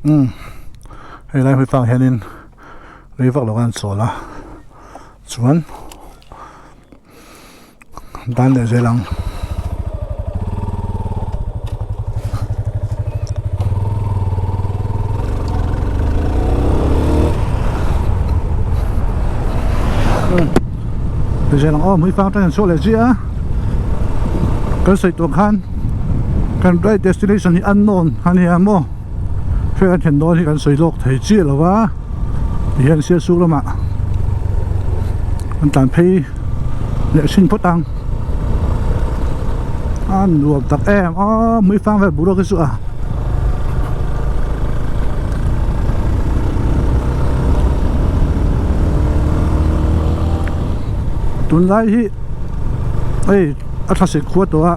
Umm hei lai hmui fang hianin rei vak lo khan chawl a chuan dan leh zel ang. Zel ang aw hmui fang atangin chhuak leh chiah a kan sawi tur khan kan right destination hi unknown a nia maw hriat kan thlen dawn hi kan sawi lawk thei chiah lo va tihian sialsuk lamah an tlan phei leh hrin phawt ang a nuam tak em aw hmui fang vel boruak hi chu a. Tunlai hi hei a tha sik khua tawh a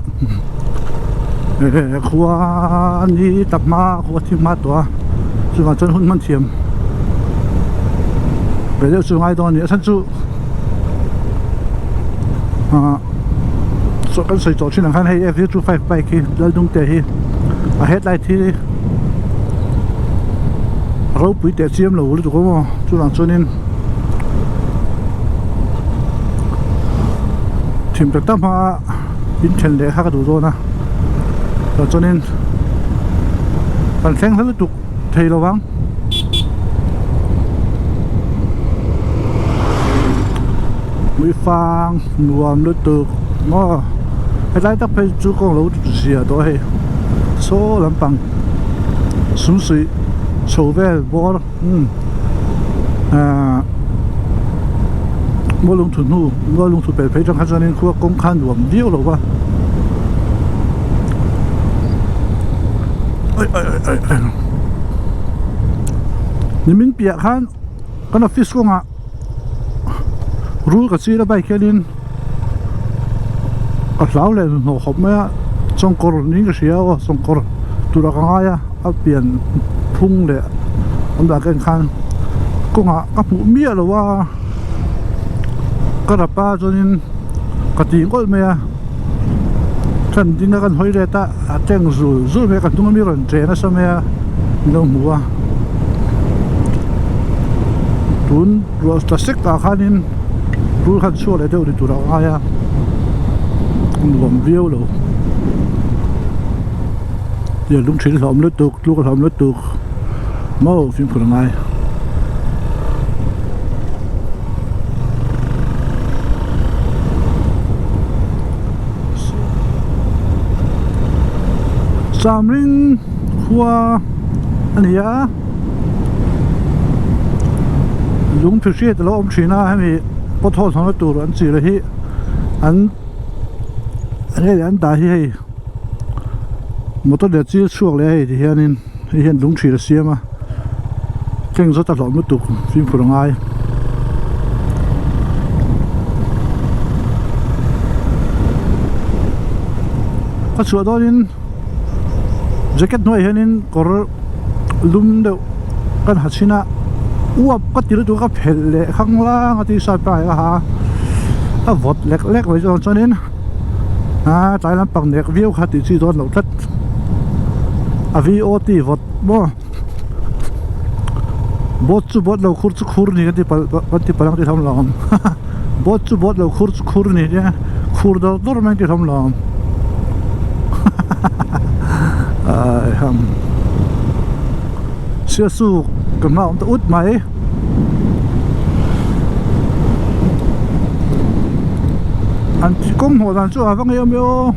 khua ni tak hma khua thim hma tawh a chuvang chuan hun hman thiam ve deuh chu ngai dawn a ni a chhan chu ah kan sawi tawh thin ang khan hei f zero two five bike hi Laldungte hi a headlight hi ropui teh chiam lo lutuk a maw chuvang chuanin thim tak tak hmaa in then leh kha ka duh dawn a tah chuanin kan thleng hla lutuk thei lo vang. Mifang nuam lutuk maw helai tak phei chu kawng lo zia tawh a hei saw lampang sumsuih chho vel bawr umm ahh mual lungthu hnu mual lungthu pel phei atang kha chuanin khua kawng kha nuam viau lo va ai ai ai ai nimin piah khan kan office kawngah rul ka chil a bike hianin ka hlau leh hnuhnawh khawp mai a chawngkawr niin ka hria aw chawngkawr tura ka ngai a a pian phung leh awm dan ka en khan kawngah ka hmuh miah lo a ka rap a chuanin ka ti ngawlh mai a kan ding a kan hawi let a a teng zul zul mai a ka hnung ami rawn che nasa mai a min lo hmu a tun ruah tla sek ah khanin rul khan chhuak leh deuh ni tur a ngai a nuam viau lo tiang lung thin hlawm lutuk tluk a hlawm lutuk maw fimkhur a ngai. Samring khua a ni a lung thu hriat a lo awm thin a hemi pothole hnawhna tur an chil hi an hei an dah hi hei motor leh chil chhuak leh a hei ti hianin hei hian lung thil a siam a keng zawt a hlawm lutuk fimkhur a ngai. Ka chhuah dawnin jacket hnuaiah hianin kawr lum deuh kan ha chhin a uap ka ti lutuk a ka phelh leh khang lang a t-shirt ka ha a vawt lek lek mai chuan chuanin aa tlai lampang nek viau kha tih chi dawn loh tlat a vot vawt maw boat chu boat lo khur chu khur ni kan ti palh kan ti palh ang tih hlawm lo ang boat chu boat lo khur chu khur ni nia khur dawr dawr mai ang tih hlawm lo ang hahaha siasuk ka hma awm ta ut mai. An kawng hmuh dan chu a va ngei awm e aw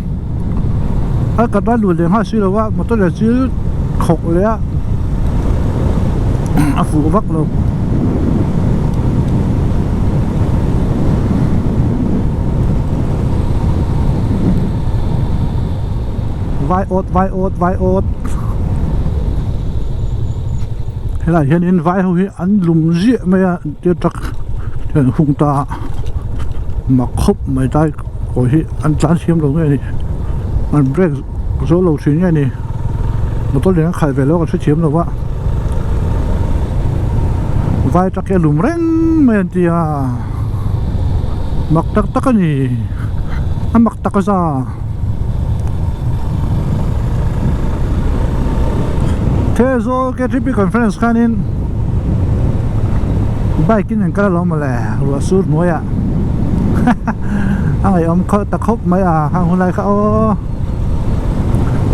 a kat a lut leh nghal si lo a motor leh chil khawk leh a a fuh vak lo. Vai awt vai awt vai awt. Helaiah hianin vai ho hi an lum ziah mai a tia truck hian an hung ta a mak khawp mai tlai kawi hi an tlan thiam lo nge ni an brake zo lo thin nge ni motor lian an khalh ve lo a ka hre thiam lo a vai truck hi a lum reng mai an ti a mak tak tak a ni a mak tak a za. Theizawl KTP conference khanin bike in an kal alawm mawle ruah sur hnuaiah a ngaihawm khaw ta khawp mai a hang hun lai kha aw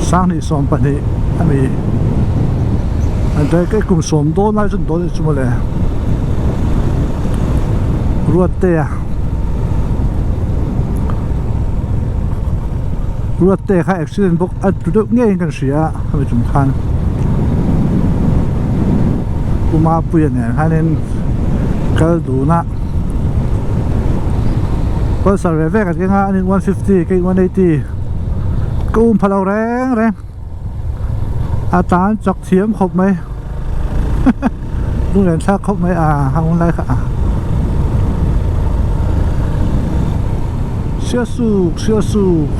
2020 a ni an tlai kum sawm dawn lai chu an dawn anih chu mawle Ruattea Ruattea kha accident bawk a tlu deuh ngeiin kan hria a hemi chung khan Pu Mapuia nen khanin kal dun a Pulsar ve ve kan keng a anin 150 kei 180 ka um pha lo reng reng a tan chak thiam khawp mai lunglen thlak khawp mai a hang hun lai kha a Siasuk Siasuk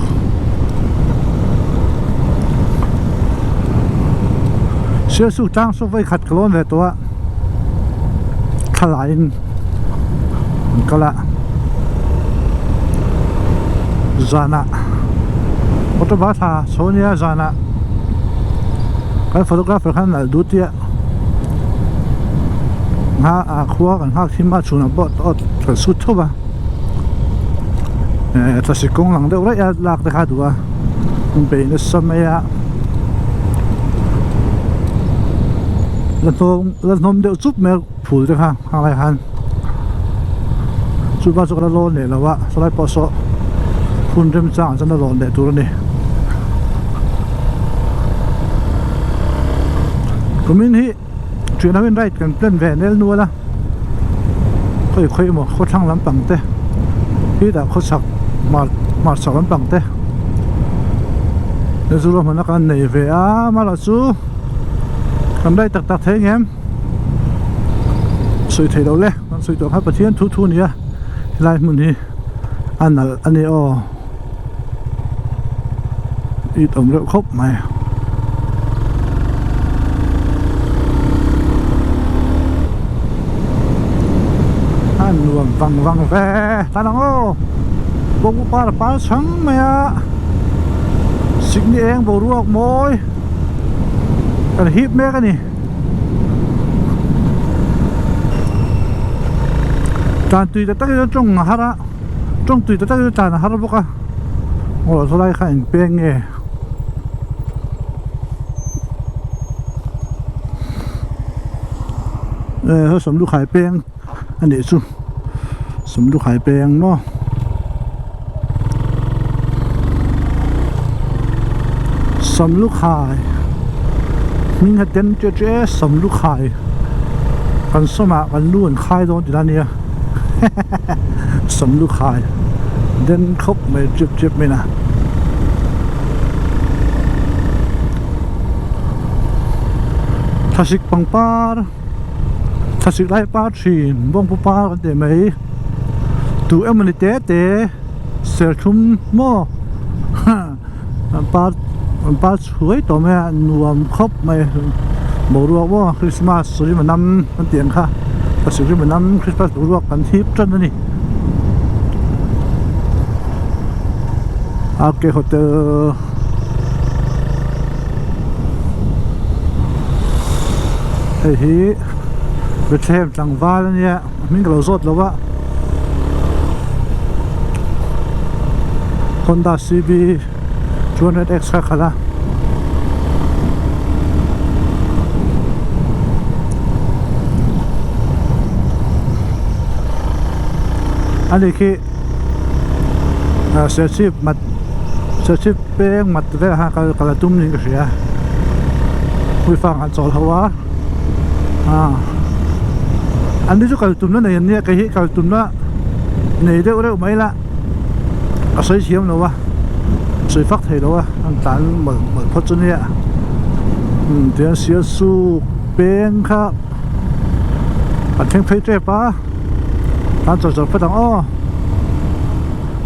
Siasuk tlang saw vawi khat ka lawn ve tawh a thlalaiin an kal a zanah motor bus thla chho ania zanah kan photographer khan nalh duh tia ngha ah khua kan nghak thim a chhunah pawh kan sut tho va eh thlasik kawng lang deuh raih a lak te kha a duh a an peih nasa mai a la hnawm la hnawm deuh chup mai a phul te kha hang lai khan chupa chu ka la lawn leh lo a sawlai pawh saw hun remchang ah chuan a lawn leh tur a ni kumin hi Thian ho in ride kan plan ve nel nual a khawi khawi emaw khawthlang lampang te hetah khawchhak hmar hmar chhak lampang te Mizoram hmana kan nei ve a amaherawhchu kan ride tak tak thei ang em sawi theih loh le kan sawi tawh kha Pathian thu thu a ni a helai hmun hi a nalh a ni aw. It awm reuh khawp mai. A nuam vang vang ve tan ang aw bawng par a par chhang mai a sikni eng boruak mawi kan hip mek a ni. Tan tui ta takin a tawng a har a. Tawng tui ta tak in tlan a har bawk a aw sawlai kha eng peng nge eh saw sawmlukhai peng a nih chu sawmlukhai peng maw sawmlukhai hming a den che che sawmlukhai kan sawmah kan lu an khai dawn tih lai a nia. Samlu khai den khawp mai chip chip mai na. Thlasik pangpar thlasik lai par thin bawngpu par kan tih mai tu emawni te te serthlum maw an par an par chhuai tawh mai a nuam khawp mai boruak maw Christmas rim a nam kan tih ang kha pasik rim a nam Christmas boruak kan thip tan a ni RK hotel hei hi Bethlehem tlangval a nia a hming ka lo zawt lo a. Honda CB 200X kha khalh a ani khi serchhip mat serchhip peng mat vel kha kal kal a tum niin ka hria huifang an chawl ho a an ni chu kal tumna nei an nia kei hi kal tumna nei deuh reuh mai la. A sawi thiam lo a sawi fak thei lo a an tlan mawlh mawlh phawt chu nia umm tihian sialsuk peng kha an thleng phei tep a tan chawr chawr phawt ang aw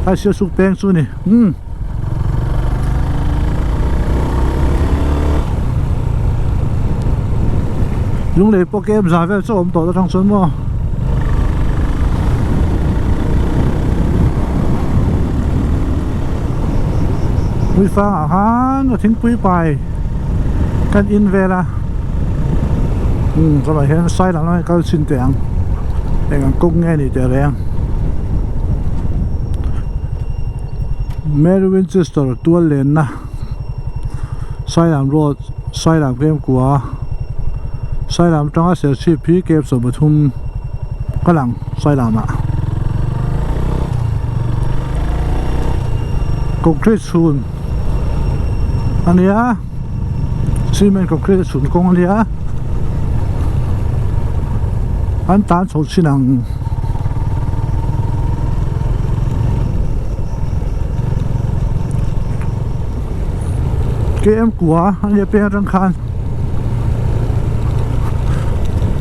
helai sialsuk peng chu a ni umm. Lunglei pawh kem za vel chu a awm tawh atang chuan maw. Hmuifangah khan a thingpui pai kan in vel a. Umm ramah hian sai lam lamah kal chhin teh ang eng ang kawng nge ni teh reng Mary Winchester tual lenna Sailam road Sailam Kemkua Sailam atanga Serchhip hi Cape 13 ka lang Sailam ah concrete chhun a nia cement concrete chhun kawng a nia an tan chho chin ang. Km kua a nia peng atang khan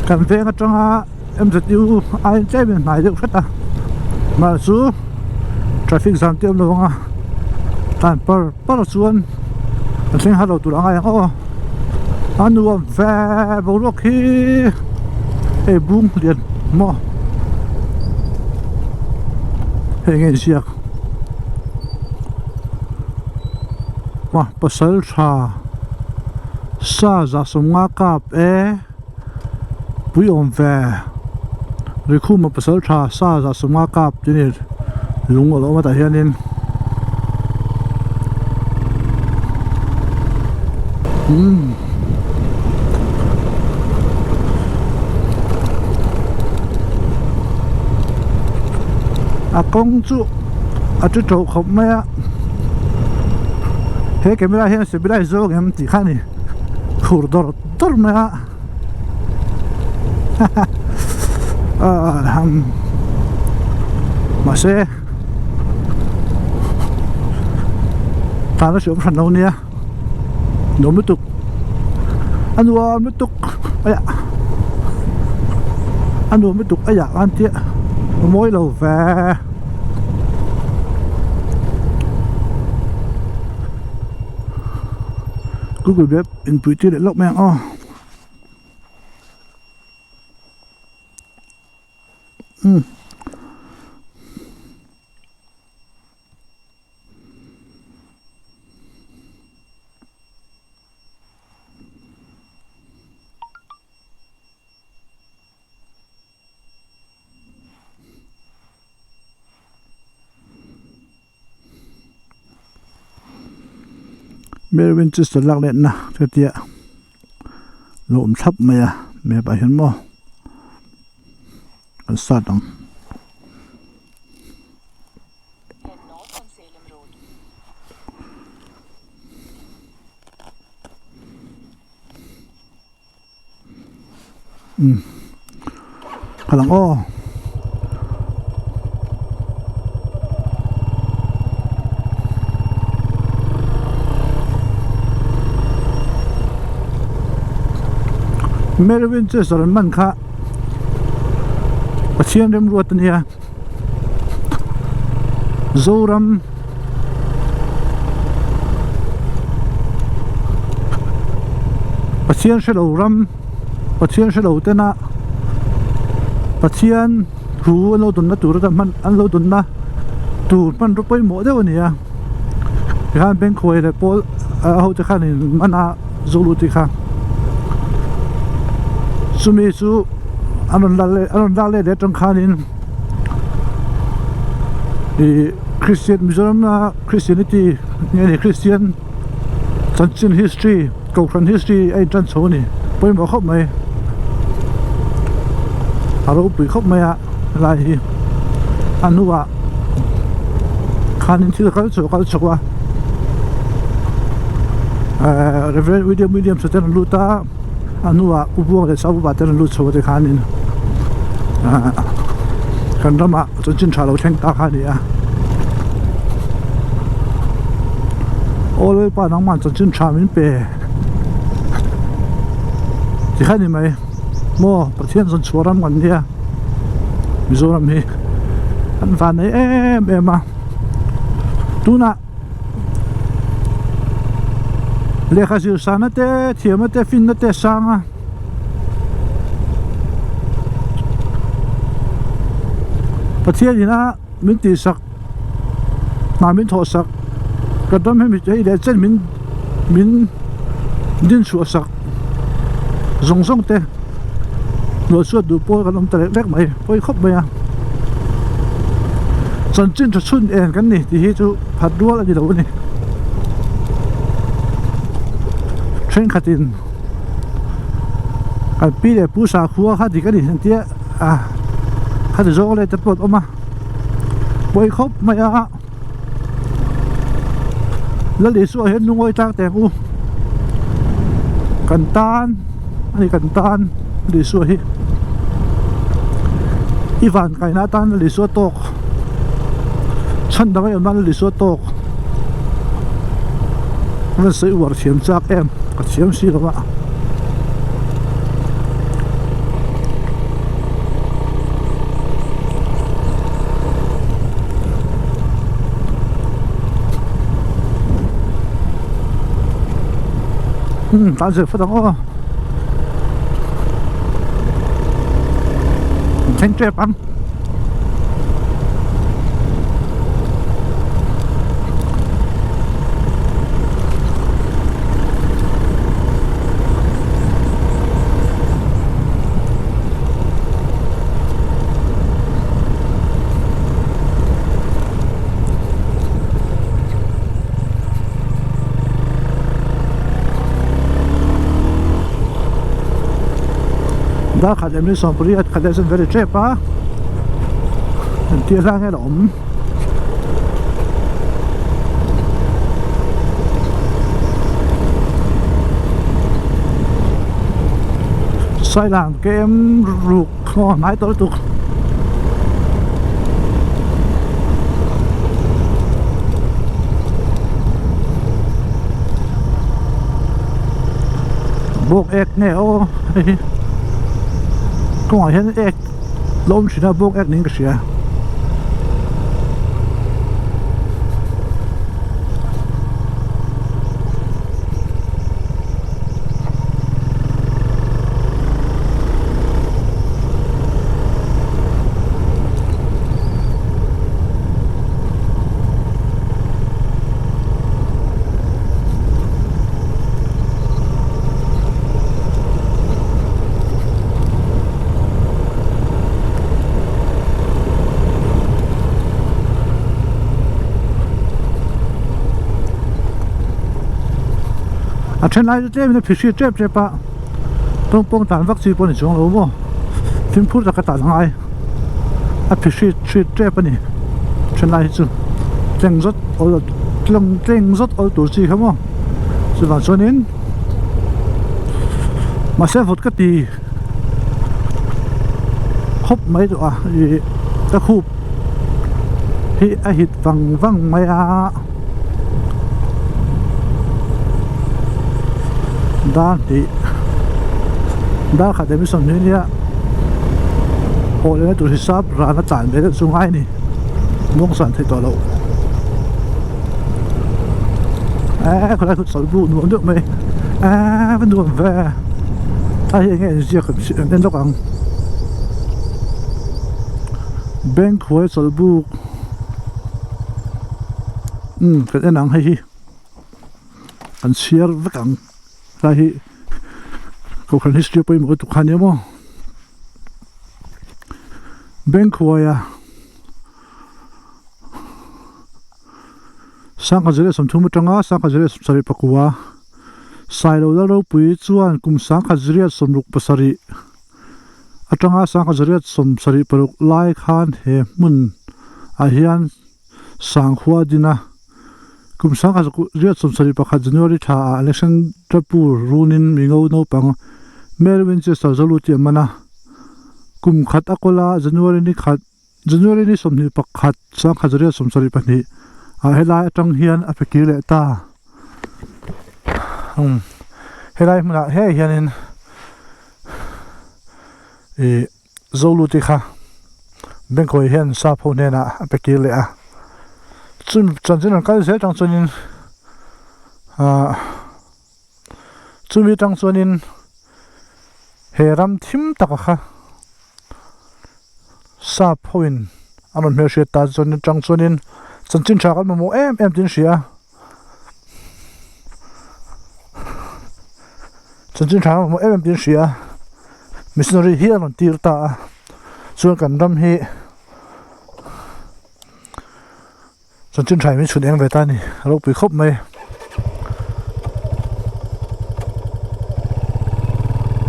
kan veng atanga M_Z_U aiin tlem in hnai deuh hret a mahse chu traffic jam te awm lo ang a tlan par par chuan an thleng har lo tur a ngai ang aw a nuam ve boruak hi hei bung lian maw hei nge inziak. Pasal tha sa zah sawmnga kap e pui awm ve Rikhuma pasal tha sa zah sawmnga kap tih a ni lung a lo awm a tah hianin umm. A kawng chu a ti tho khawp mai a he camera hian stabilize zawk em tih kha a ni khur dawrh dawrh mai a haha ah mahse tana hriat hran lo nia. Nuam lutuk a nuam lutuk aiah a nuam lutuk aiah an tia a mawi lo ve Google map inpui tir leh lawk mai ang aw. Umm. Mary Winchester lak letna ka tia lo awm thlap mai a map ah hian maw kan start ang. Umm kal ang aw. Mary Winchester an man kha Pathian remruat a nia. Zoram Pathian hre lo ram Pathian hre lo tena Pathian thu an lo dunna tur atan hman an lo dunna tur hmanraw pawimawh deuh a ni a tikhan bengkhuai leh pawl a ho te khan in man a Zulu tih kha chumi chu an rawn lak leh an rawn lak leh leh atang khanin ih Christian Mizoram a Christianity nge ni Christian chanchin history kohhran history a intan chho a ni pawimawh khawp mai a ropui khawp mai a helai hi a hnuah khanin thil kal chho kal chho a ehh Reverend William Williams a te an lut a a hnuah Pu Buang leh Sau Upa te an lut chho a tikhanin ahh kan ramah chanchin tha lo thleng ta kha a ni a aw Lalpa nangmah chanchin tha min pe tikhan ni mai. Maw Pathian zawn chhuah ram kan nia Mizoram hi an van nei em em a tunah lehkha zir sana te thiamna te finna te sang a Pathian ina min tihsak hna min thawh sak ka dam hemi hei leh chen min min din chhuah sak zawng zawng te. Hnualsuat duh pawl kan awm ta rek rek mai pawi khawp mai a. Chanchin tha chhun en kan ni tih hi chu phat rual a ni lo a ni. Thenkhatin kan pi leh pu sakhua kha dik a ni an tia a khati zawng leh te pawh an awm a pawi khawp mai a. Lal Isua hian lungawi tlang teh ang u kan tan a ni kan tan Lal Isua hi i van kaina atan Lal Isua tawk chhan dang a awm nan Lal Isua tawk a rawn sawi uar thiam chak em ka thiam si lo a. Umm tan zir fat ang aw thleng tep ang. Darkhat leh minute sawmpariat khat leh chuan very tep a engtir hlang hian a awm. Sailang kem ruk aw hnai tawh lutuk. Bawk ek nge aw hei hi kawngah hian ek la awm thin a bawk ek niin ka hria. A then lai chu tlem in a phihri tep tep a tawngpawng tan vak chi pawh a ni chuang lo maw fimkhur taka tan a ngai a phihri hri tep a ni then lai hi chu tleng zawt awl tleng zawt awl tur chi kha maw chuvang chuanin mahse vawt ka ti khawp mai tawh a ih ka khup hi a hit vang vang mai a dar hnih dar khat leh mi sawmhnih ania haw lehna tur hisap ran a tlan ve deuh chu ngai a ni muangsan theih tawh loh. Eee khawlai khu chawlh bu nuam deuh mai eee va nuam ve a hei enge inziak an en lawk ang bank huai chawlh buk umm kan en ang hei hi an chhiar vek ang helai hi kohhran history pawimawh lutuk kha ania maw bank huaia. Sangha zir leh sawmthum atanga sangha zir leh sawmsarih pakua Sailo lal ropui chuan kum sangha ziriat sawmruk pasarih atanga sangha ziriat sawmsarih paruk lai khan he hmun ah hian sanghua din a kum sangha ziriat sawmsarih pakhat January thla ah Alexandrapur runin mingo naupang Mary Winchester Zolu tih a man a kum khat a kawl a January ni khat. January ni 21 1972 ah helai atang hian a pe kir leh ta umm helai hmunah hei hianin ih Zoluti kha bank hawi hian sap ho hnenah a pe kir leh a chumi chanchin an kal zel tang chuanin ahh chumi tang chuanin he ram thim taka kha. Sap hoin an rawn hmelhriat ta chuan atang chuanin chanchin tha kan mamawh em em tiin hria a chanchin tha kan mamawh em em tiin hria a. Missionary hi a rawn tir ta a, chuan kan ram hi chanchin tha min chhun eng ve ta a ni, a ropui khawp mai.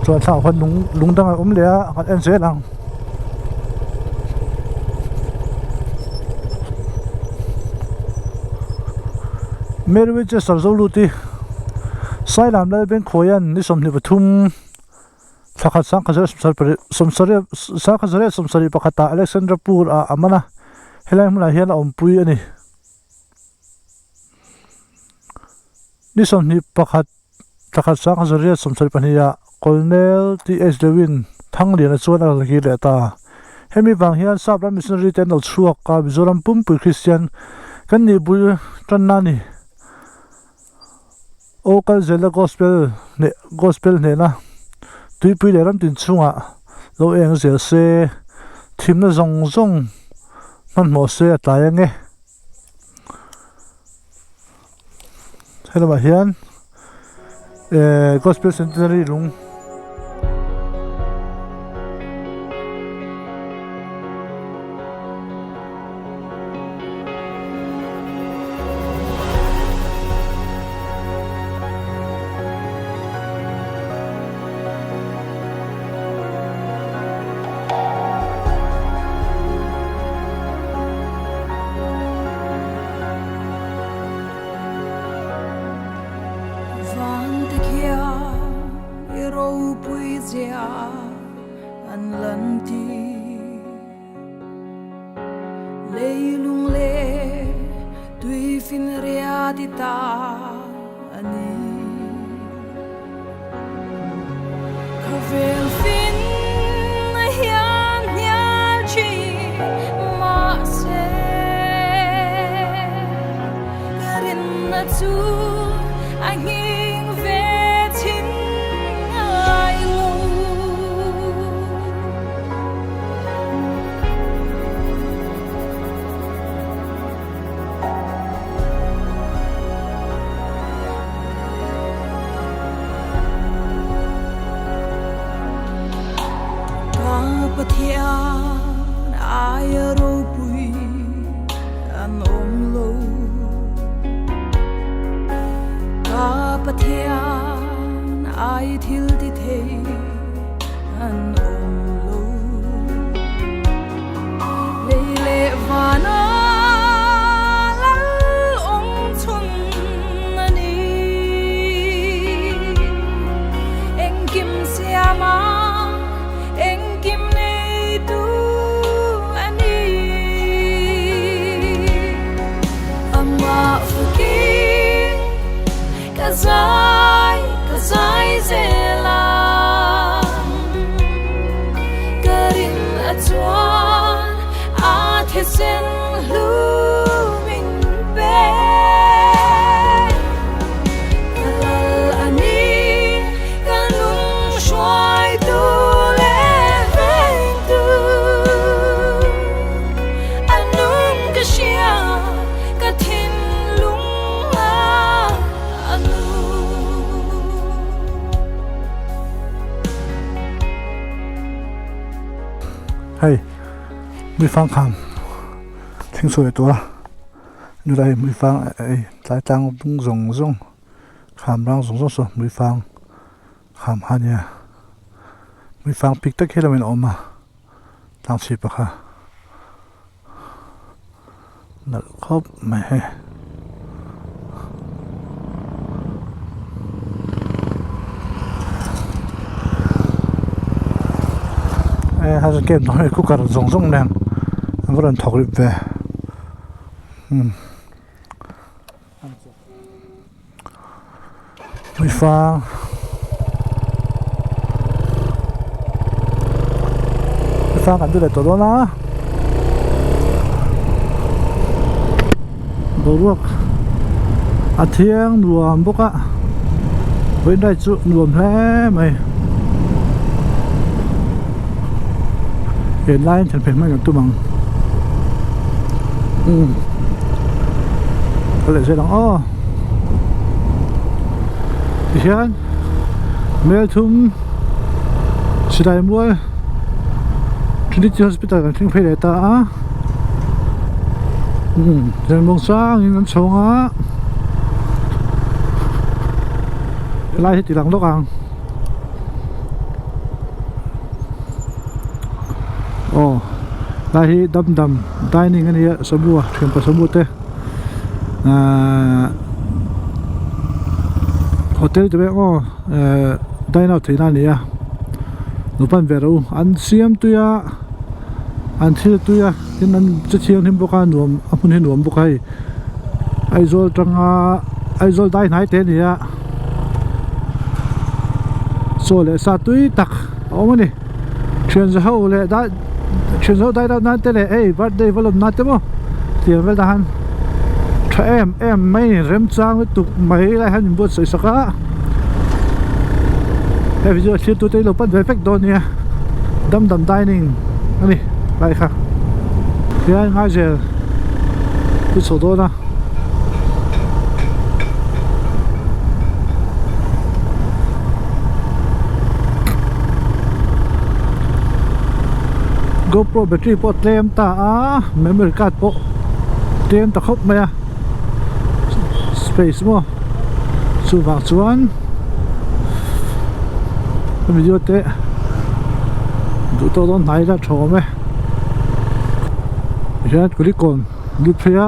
Chuan thla ah khuan lung lung dang a awm leh a, kan en zel ang. Mary Winchester Zoluti Sailam Lalbengkhawia'n ni 23 Thla khat 1971 ah Alexandrapur ah a man a, helai hmunah hian a awmpui a ni. Ni 21 thla khat 1972 ah Colonel TH Lewin Thangliana chuan a rawn kir leh ta. Hemi vang hian Sap ram missionary te an lo chhuak a, Mizoram pumpui Kristian kan nih bul tanna a ni. Aw kal zela gospel hneh gospel hnehna tuipui leh ram tin chungah lo eng zel se thimna zawng zawng hmanhmawh se a tlai ange helamah hian ehh gospel centenary lung. Vante khian i ropui zia an lan tir. Leilung leh tuifin ria ti ta a ni. Khawvel fin a hian hnial thin mahse ka rinna chu a nghing ve thin ngai lo. Ka Pathian aia ropui an awm lo. Ka Pathian ai thil ti thei. An awm lo. Lei leh vana lal awm chhun a ni. Engkim siama engkim neitu a ni. Amah fakin Ka zai, ka zai zel a, ka rin a chuan a thisen hlu min pe. Ka lal a ni, ka nung hruaitu leh vengtu. A nung ka hria, ka thinlung. Hei muifang kham thleng chhuah leh tawh a nula hei muifang ei tlai tlang bung zawng zawng kham rang zawng zawng saw muifang kham kha ania muifang pik tak hi lo in a awm a tlang chhip a kha. Nalh khawp mai hei. E ha chuan camp hei cooker zawng zawng nen an va rawn thawk rip ve umm mifang mifang kan ti leh tawh dawn a boruak a thiang nuam bawk a vawiin rai chu nuam hle mai he laiin thlen phei hman kan tum ang umm ka leh zel ang aw tihian mel thum Silai mual Trinity Hospital kan thleng phei leh ta a umm Lianmawng sangin an chhawng a helai hi ti lang lawk ang aw helai hi dam dam dining a ni a Samua thianpa Samua te ahh hotel te pawh aw ehh dine out theihna a ni a lo pan ve rawh u an siam tui a an thil tui a tin an che thianghlim bawk a nuam a hmun hi nuam bawk a hei Aizawl atanga Aizawl dai hnai te a ni a chaw leh sa tui tak a awm a ni thian za ho leh dai thian za ho dai deuh nan te leh hei birthday va lawm nan te maw tiang vel ah hian tha em em mai remchang lutuk mai lai hian min buatsaih sak a he video a thlir tute hi lo pan ve vek dawn nia dam dam dining a ni lai kha hian ngaizel chu chho dawn a. GoPro battery pawh tlem ta a memory card pawh tlem ta khawp mai a space maw chuvang chuan video te duh tawk dawn hnai ila tha awm e tihian kulikawn lut phei a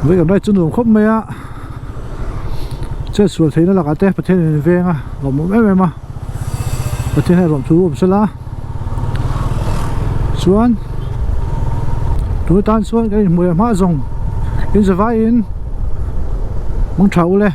vei kan ride chu nuam khawp mai a chetsual theihna lakah te Pathian in veng a lawmawm em em a Pathian hian lawmthu awm sela chuan tun atan chuan kan inhmuh leh hma zawng in zavaiin mangtha ule.